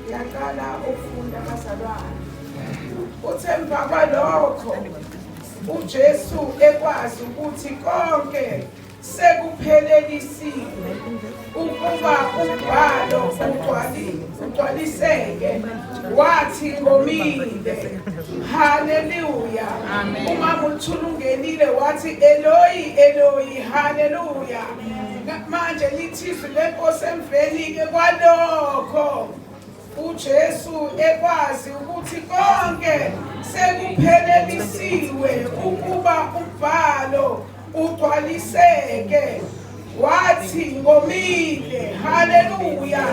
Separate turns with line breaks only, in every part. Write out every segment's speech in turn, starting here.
Ngiyaqala ukufunda bazalwane. Uthe emva kwalokho uJesu ekwazi ukuthi konke sekuphelelisiwe ukuba umbhalo ugcwaliseke wathi ngomile. Haleluya. Umama uthula ungenile wathi Eloyi Eloyi haleluya. Manje lithi izwi lenkosi emveni-ke kwalokho uJesu ekwazi ukuthi konke sekuphelelisiwe ukuba umbhalo ugcwaliseke wathi ngomile. Haleluya.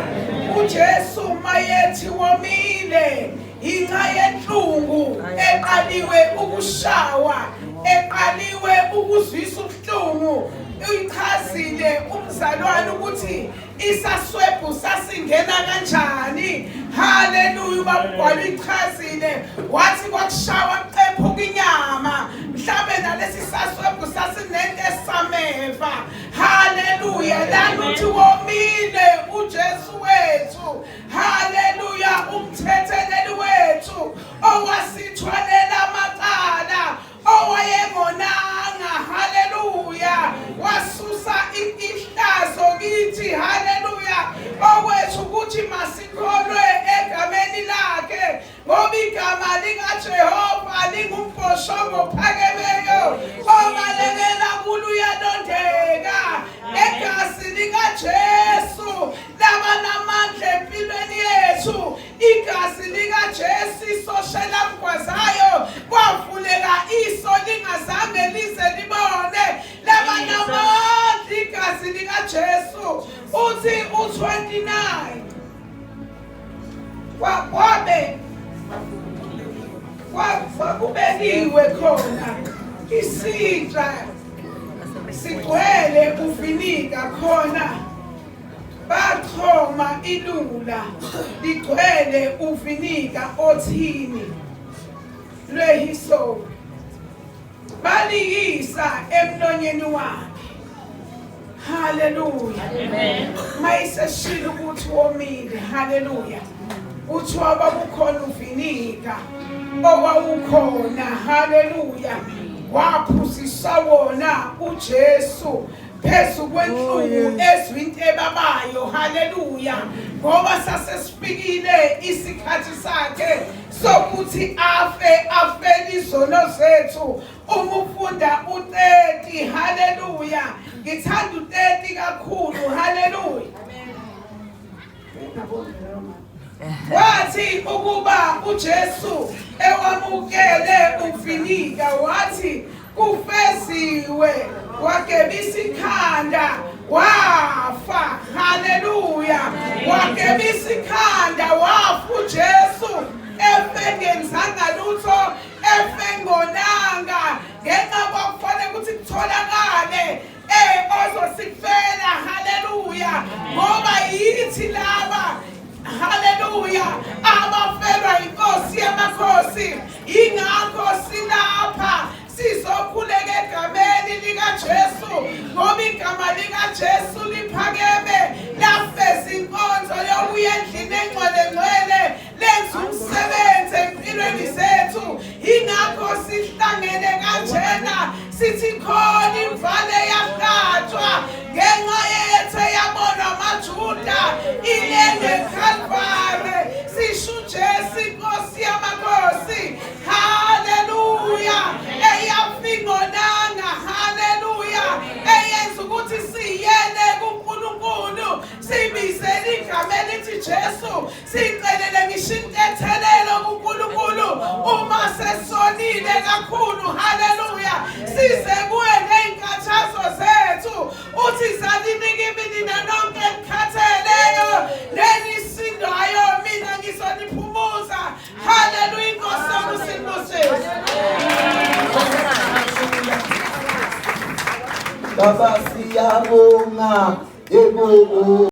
UJesu mayethi womile inxa yenhlungu eqaliwe ukushawa, eqaliwe ukuzwisa ubuhlungu. Uyichazile umzalwane ukuthi isaswebhu sasingena kanjani. Haleluya. Ubabugwala uyichazile wathi kwakushawa kuqephuka inyama, mhlawumbe nalesi saswebhu sasinento esameva. Haleluya. Lana uthi womile uJesu wethu. Haleluya. Umthetheleli wethu owasithwalela amacala, owayengonanga. Haleluya. Wasusa ihlazo kithi. Haleluya. Okwethu ukuthi masikholwe egameni lakhe, ngoba igama likaJehova lingumbhoshongo ophakemeyo, obalekela kulo uyalondeka. Negazi likaJesu laba namandla empilweni yethu. Igazi likaJesu isosha lamgwazayo, kwavuleka iso lingazange lize libone. Laba namandla igazi likaJesu. Uthi u-29 kwabe kwakubekiwe khona isitsha sigcwele uvinika khona, bachoma ilula ligcwele uvinika othini lwehisopi, baliyisa emlonyeni wakhe. Haleluya. Mayiseshilo ukuthi womile. Haleluya. Kuthiwa kwakukhona uvinika owawukhona. Haleluya. Waphuzisa wona uJesu phezu kwenhlungu ezwa into ebabayo. Haleluya. Ngoba sasesifikile isikhathi sakhe sokuthi afe, afele izono zethu. Uma ufunda u-30, haleluya, ngithanda u-30 kakhulu. Haleluya. Wathi ukuba uJesu ewamukele uvinika, wathi kufeziwe, wagebisa ikhanda wafa. Haleluya. Wagebisa ikhanda wafa uJesu, efengenzanga lutho, efengonanga, ngenxa kwakufanele ukuthi kutholakale ozosifela. Haleluya. Ngoba yithi laba, haleluya, abafelwa inkosi yamakhosi. Ingakho silapha sizokhuleka egameni likaJesu, ngoba igama likaJesu liphakeme, lafeza inkonzo yokuya endlini engcwele ngcwele, lenza umsebenzi empilweni zethu. Ingakho sihlangene kanjena, sithi khona imvane yahlatshwa ngenxa yethu, eyabonwa amaJuda ilenge Calvary. Sisho uJesu inkosi yamakhosi. Haleluya. Eyafingonanga. Haleluya. Eyenza ukuthi siyele kuNkulunkulu, sibizele igama elithi Jesu, sicelele ngisho intethelelo kuNkulunkulu uma sesonile kakhulu. Haleluya. Size kuye ney'nkathazo zethu. Uthi zaninika imini nonke enikhatheleyo nenisindayo, mina ngizoniphumuza. Haleluya. Inkosi yokusibusiso.
Baba siyabonga, yebo.